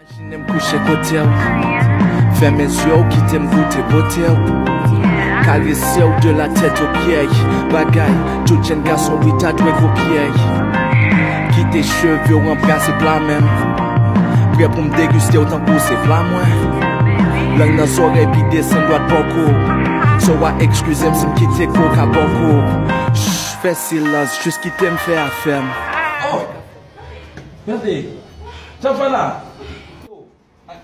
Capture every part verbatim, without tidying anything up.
Imajine m kouche kote w. Fèmen zye w, kite m goute bote w. Karese w de la tèt o pye. Bagay tout jèn gason wi ta dwe kopye. Kite cheve w anbrase pla men m. Prè pou m degiste w tankou se pla mwen. Lang nan zòrèy pi desann dwat bòko. So w a ekskize m si m kite koka bòko. Shh, fè silans, jis kite m fè afè m. Oh! Gade, sa fè la?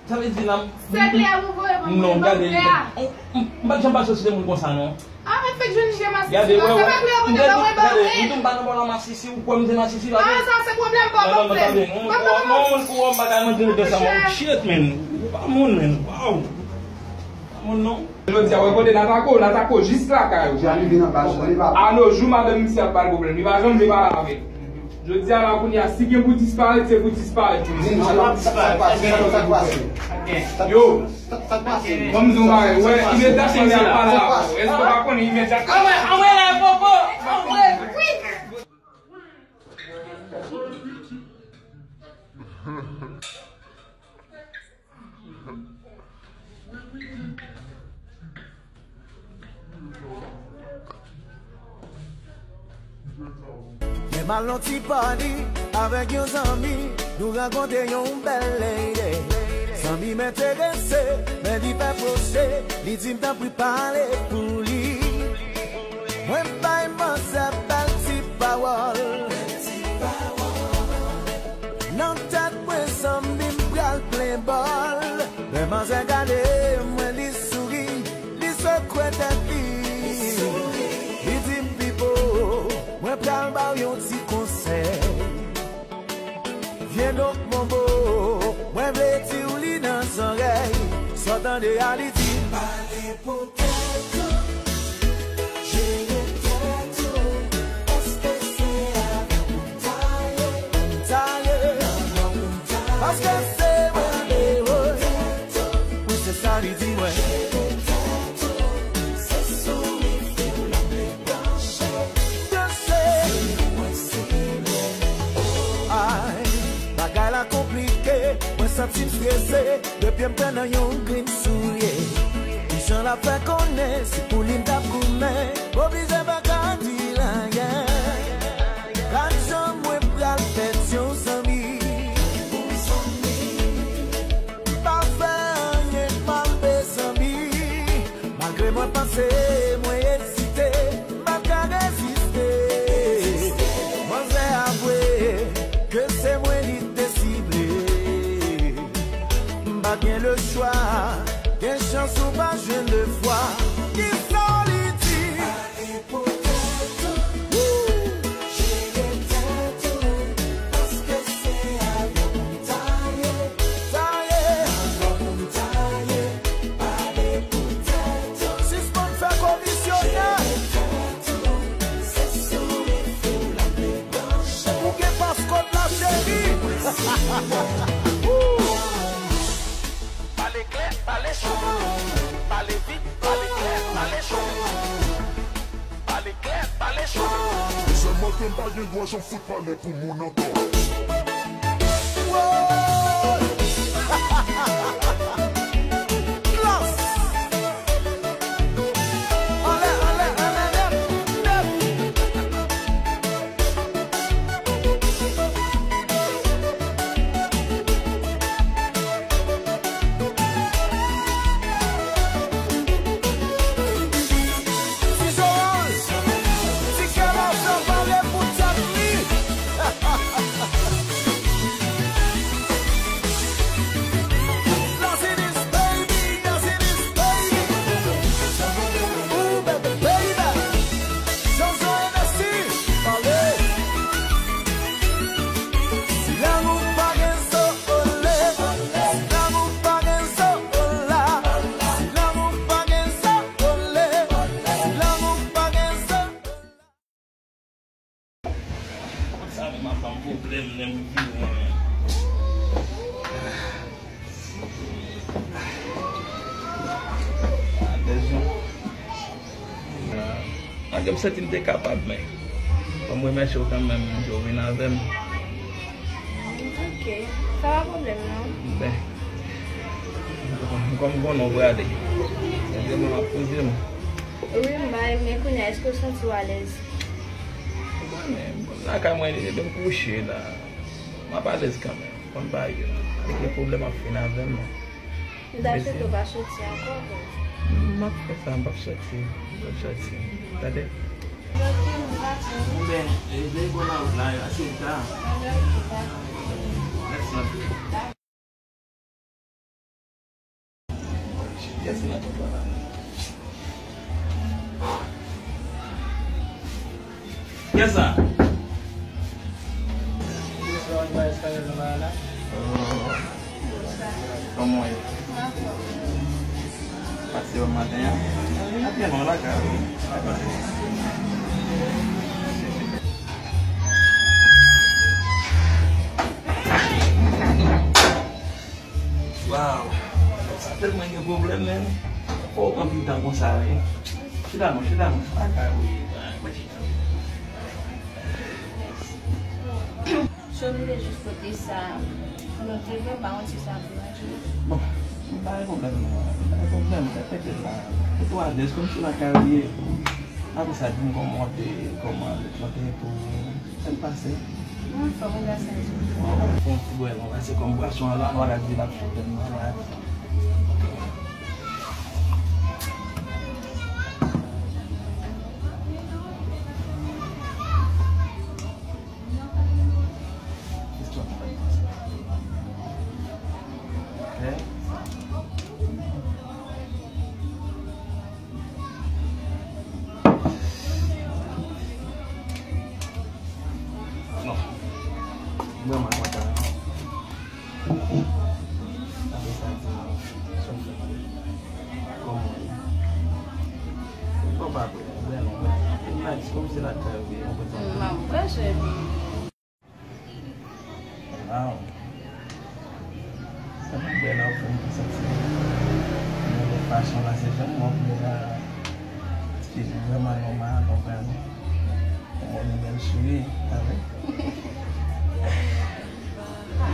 Sa vle di nan... Se klè a pou voye ban mwen, ban klè a. Non, gade, m, m, m pa t janm pase sou de moun konsa, non. Ah, men fèk jwenn je masisi. Gade, wè, wè. Se pa klè a pou te ban mwen, ban mwen. Gade, m tou m pa nan bò la masisi, ou kwè m se masisi la vre? Ah, sa se pwoblèm pa w, ban m klè. Non, non, non, tande, non, non, moun pou wè m pa ka mande de sa, man. Shit, man. Ou pa moun, man. Wow. Ou pa moun, non. Jodi a, wè kote Natako, Natako jis lakay ou. Jodi a li vin anba, jodi a li pa. A no jou, madanm misye ap ba l pwoblèm. Li pa janm vle pale avè l. Jodi a la kounye a, si gen pou disparèt, se pou disparèt. Di nou, sa k pase, sa k pase, sa k pase. Yo. Sa k pase. Ban m di w bagay, wè, imedyatman li ap pale avè w. Èske w pa konnen imedyatman? Anmwe, anmwe la, popo. Anmwe, wi. Lè m al nan ti pati avèk yon zanmi, nou rankontre yon bèl lady. Zanmi m enterese, men li pa pwoche, li di m tanpri pale pou li. Mwen bay manzè bèl ti pawòl. Nan tèt mwen, zanmi m pral plen bòl. Lè manzè gade mwen, li souri, li sekwe tèt li. Li di m, "Pipo, mwen pral ba w yon ti konsèy. Viens donc, mon beau, mwen vle di w li nan zòrèy." Sa w tande a, li di m, "Pale pou tèt ou, jere tèt ou, paske se avè w m ta ye, m ta ye, paske se mwen, wi, se sa li di mwen." Ay, bagay la konplike, mwen santi m strese, depi m pran nan yon grenn soulye. Kijan l ap fè konnen, se pou li m t ap goumen, oblije pa ka di l anyen. Gad jan mwen pral pèdi yon zanmi. M pa fè anyen k mal, mezanmi. Malgre mwen panse, mwen ezite, m pa ka reziste. Manzè avwe ke se mwen li te sible. M pa gen le chwa, gen chans ou pa jwenn de fwa. Kisa li di? Sispann fè komisyonè. Ou gen paskòd la, cheri. Pale klè, pale cho. Pale vit, pale klè, pale cho. Pale klè, pale cho. Sèlman ke m pa gen dwa janm fout pale pou moun ankò. Klas! Anlè, anlè, anlè, nèt, nèt! Ti Joel, ti kè la fè pale pou tèt li. Dazz It Is, baby, Dazz It Is, baby. Ooh, baby, baby. Jojo Hennessy, pale. Si lanmou pa gen zo, olé. Si lanmou pa gen zo, ola. Si lanmou pa gen zo, olé. Si lanmou pa gen zo, ola. Sa menm ap ban m pwoblèm, lè m rive. Attention. Malgre m santi m te kapab, men fò m remèsye w kanmenm, jan w vin avè m. Ok, sa pa pwoblèm, non. Ben, Kòm m konnen w prale. Epi mwen m ap poze m. Wi, m ba, men kounye a, èske w santi w alèz? Ou konnen, lakay mwen, depi m kouche la, m ap alèz kanmenm. Konn bagay yo. Avèk le pwoblèm ap fin avè m, non. M ta swete w pa soti ankò, bro. M ap fè sa, m p ap soti. M p ap soti. Tande? Ebyen, e, veye gwo nan wout la, yo, ase ta. Mèsi anpil. Kiyès ki nan kont la la? Kiyès sa? Kòman w ye? Pase yon maten an? Ap gen non lakay ou. Waw. Sa tèlman gen pwoblèm, men. Fò w pran pil tan konsa, wi. Chita non, chita non. Lakay ou ye, mwen chita. Si w vle jis pote sa, pou nou te vle, pa yon ti sa pou manje. Bon, m pa gen pwoblèm, non. M pa gen pwoblèm, repete la. Pote w alèz, kòmsi lakay ou ye. Apre sa, di m kòman w te, kòman lòt lan te ye pou ou. Sa k pase? Mwen anfòm, wi, gras a Dye. Bon, fè yon ti bwè, non, pase kòm bwason an la, nou pa ka di l ap fè tèlman la. Non. Mwen, mwen kontan. Apre sa, di mwen, si w fè mal, kòman w ye? Ou pa vre, ou bèl, ou bèl. Ou nice, kòmsi lakay ou ye, ou kontan. M ap bwè, cheri. Waw. Sa pa bèl la, ou fè m santi nan yon lòt fason la, se jan m wè w la, se vrèman nòmal, nòmal. Ou mwen nou bèl souri, avè.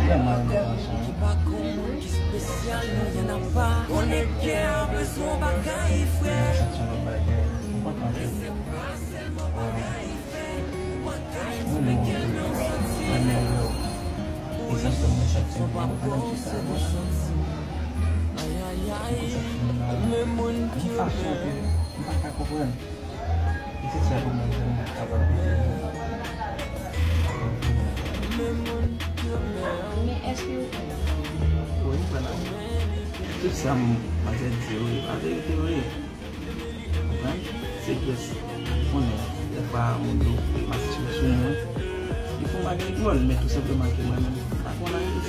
Vrèman yon bèl fason. Konnen kè a bezwen bagay, frè. Santi yon lòt bagay, m kontan tou. Waw. Mwen menm tou, mwen menm yo. Egzanp, mwen santi m byen, mwen pa nan ti sa, mwen. Mwen santi m nan yon fason ke m pa ka konprann. E se sa pou mwen, mwen kapab. Men èske ou konn? Wi, m konn. Tout sa m, m ap di, wi, pa verite, wi. Konprann? Se jis, ou konnen, dèfwa, moun yo mastire sou mwen. Li fè yon bagay dwòl, men tou senpleman ke mwen menm, m pa konn atis.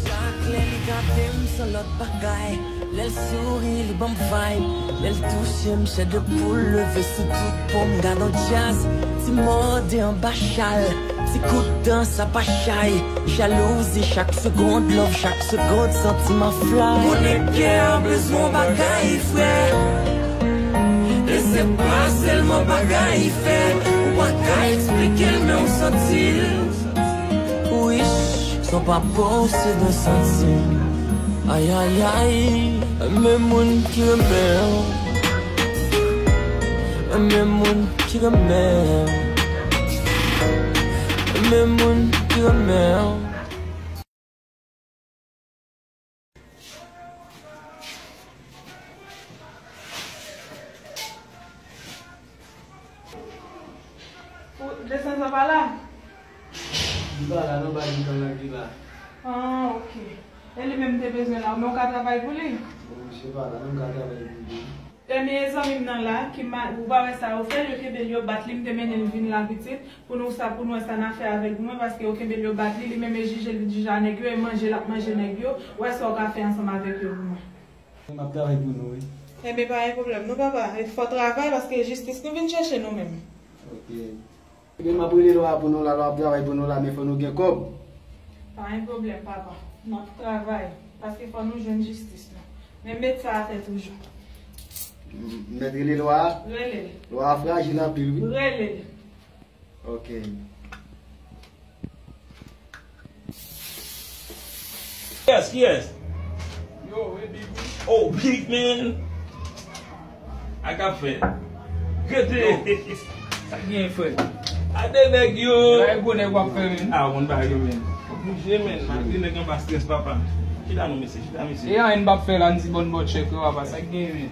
Chak lè li gade m, se lòt bagay. Lè l souri, li ban m vibe. Lè l touche m, chè de poul leve sou tout po m. Gad on djaz, ti mòde anba chal. Ti kout dans, sa pa chay. Jalouzi chak segonn, love chak segonn, santiman fly. Konnen kè a bezwen bagay, frè. E se pa sèlman bagay fè. Ou pa ka eksplike l, men ou santi l. Wi, san pa panse de santi. Ay, ay, ay, men moun ki renmen w. Men moun ki renmen w. Men moun ki renmen w. Ou, Jason, sa pa la? Li pa la, non, pa di m konn la ki la. Ah, ok. E li menm te bezwen la, men ou ka travay pou li? Bon, misye pa la, non, m ka travay pou li. E mezanmi m nan la, ki ma-, ou pa wè sa yo fè, yo kenbe l, yo bat li, m te mennen l vin la pitit, pou nou sa, pou nou wè sa n a fè avèk mwen, paske yo kenbe l, yo bat li, li menm e jije, li jije a nèg yo, e manje l ap manje nèg yo, wè sa w ka fè ansanm avèk yo pou mwen. M ap travay pou nou, wi. Enben, pa gen pwoblèm, non, papa, e fò travay, paske jistis nou vin chèche nou menm. Ok. Ebyen, m ap rele lwa pou nou la, lwa ap travay pou nou la, men fò nou gen kòb. Pa gen pwoblèm, papa. N ap travay, paske fò nou jwenn jistis nou. Men met sa atè toujou. M mèt rele lwa a? Rele l. Lwa a frajil anpil, wi. Rele l. Ok. Yes, yes. Yo, we big. Oh, big man. A k ap fèt? Rete. Sa k gen, frè? A de nèg yo. Bay gwo nèg w ap fè, men. A, w konn bagay yo, men. Bouje, men. Malgre nèg anba strès, papa. Chita non, mesye, chita, mesye. E anyen m p ap fè la, n di bòn bò tchèk yo, papa. Sa k gen, men?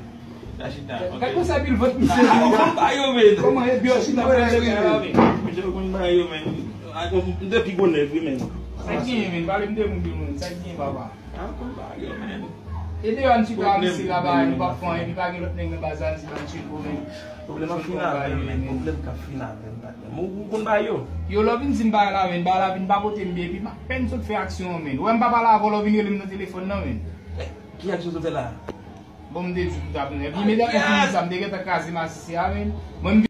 Chita, chita. Gad konsa pil vant misye. A, w konn bagay yo, men. Kòman e byen chita, frè, men? Mesye, w konn bagay yo, men. A, m te pi gwo nèg, wi, men. Sa k gen, men? Pale m de moun, de moun. Sa k gen, papa? A, w konn bagay yo, men. E deyò, n chita misye la, ba, nou p ap fè anyen, epi pa gen lòt nèg nan baz la, n di ban tcheko, men. Pwoblèm ap fin avè m, men. Pwoblèm k ap fin avè m, patnè. Ou, ou konn bagay yo? Yo, lè w vin di m bagay la, men, bagay la vin pa pote m byen, epi m apèn sot fè aksyon an, men. Ou wè m pa pale avè w, lè w vin rele m nan telefòn nan, men. Ki aksyon sot fè la? Bon, m te di w tout apre. Epi imedyatman fini sa, m te gentan kraze masisi a, men. Mwen, m